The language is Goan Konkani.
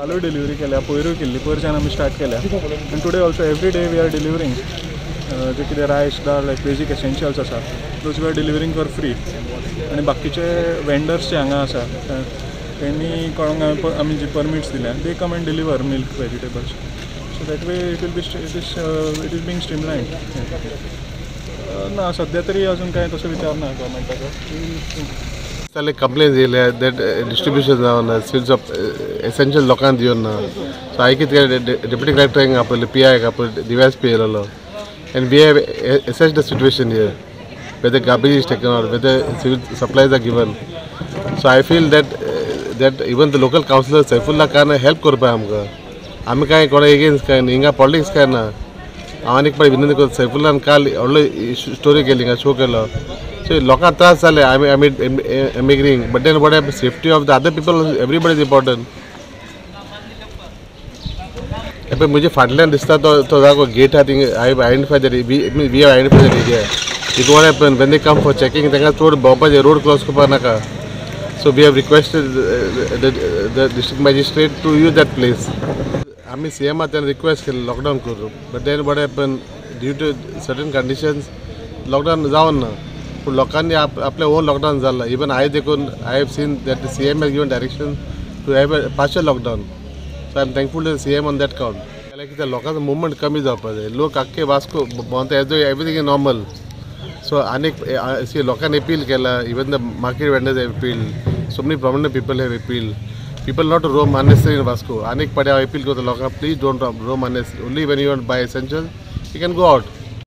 कालूय डिलिव्हरी केल्या, पयरूय केल्ली, पयरच्यान आमी स्टार्ट केल्या आनी today also every day we are delivering जे कितें रायस, दाल, लायक बेजीक एसेन्शियल्स आसा those we are delivering for free. आनी बाकीचे वेंडर्स जे हांगा आसा तेणी कोणाक आमी जी परमिट्स दिल्या they come and deliver milk, vegetables. So that way it will be it is being streamlined. ना सध्या तरी अजून काय तसो विचार ना गव्हर्मेंटाचो. जाल्यार कंप्लेन येयल्या that distribution जावना, सिल्स ऑफ एसेन्शियल लोकांक दिवन ना. सो हांवें कितें डेप्युटी कलेक्टरांक आपयलें, पी आयक आपयलें, डी वाय एस पी येयलेलो and we have assess the situation here, whether garbage is taken out, whether civil supplies are given. So I feel that that even the local councillor Saifullah Khan help करपाक आमकां. आमी कांय कोणा एगेन्स्ट कांय न्ही, हिंगा पॉलिटिक्स कांय ना. हांव आनीक पळय विनंती करता, सैफुल्लान काल व्हडलो स्टोरी केली, हिंगा शो केलो. सो लोकांक त्रास जाले. आमी आमी am agreeing, but then what happen, safety of the other people, everybody is important. पळय म्हजे फाटल्यान दिसता तो तो जागो गेट आहा थिंगा. I identify that, we have identify that area. It what happen when they come for checking, तांकां चड भोंवपाचें, रोड क्रॉस करपाक नाका. So we have requested the district magistrate to use that place. आमी सी एमा तेन्ना रिक्वेस्ट केलें लॉकडावन करूं, but then what happen, due to certain conditions lockdown जावन ना. पूण लोकांनी आपलें ओन लॉकडावन जाला. इवन आयज देखून I have seen that C M has given direction to have a partial lockdown. So I am thankful to C M on that count. जाल्यार कितें लोकांचो मुवमेंट कमी जावपाक जाय. लोक आख्खे वास्को भोंवता as everything is normal. So आनीक लोकांनी अपील केला, even the market vendors have appeal, so many prominent people have appeal people not to roam unnecessary in Vasco. आनीक पाटी हांव अपील करता लोकांक, please don't roam unnecessary. Only when you want buy essential you can go out.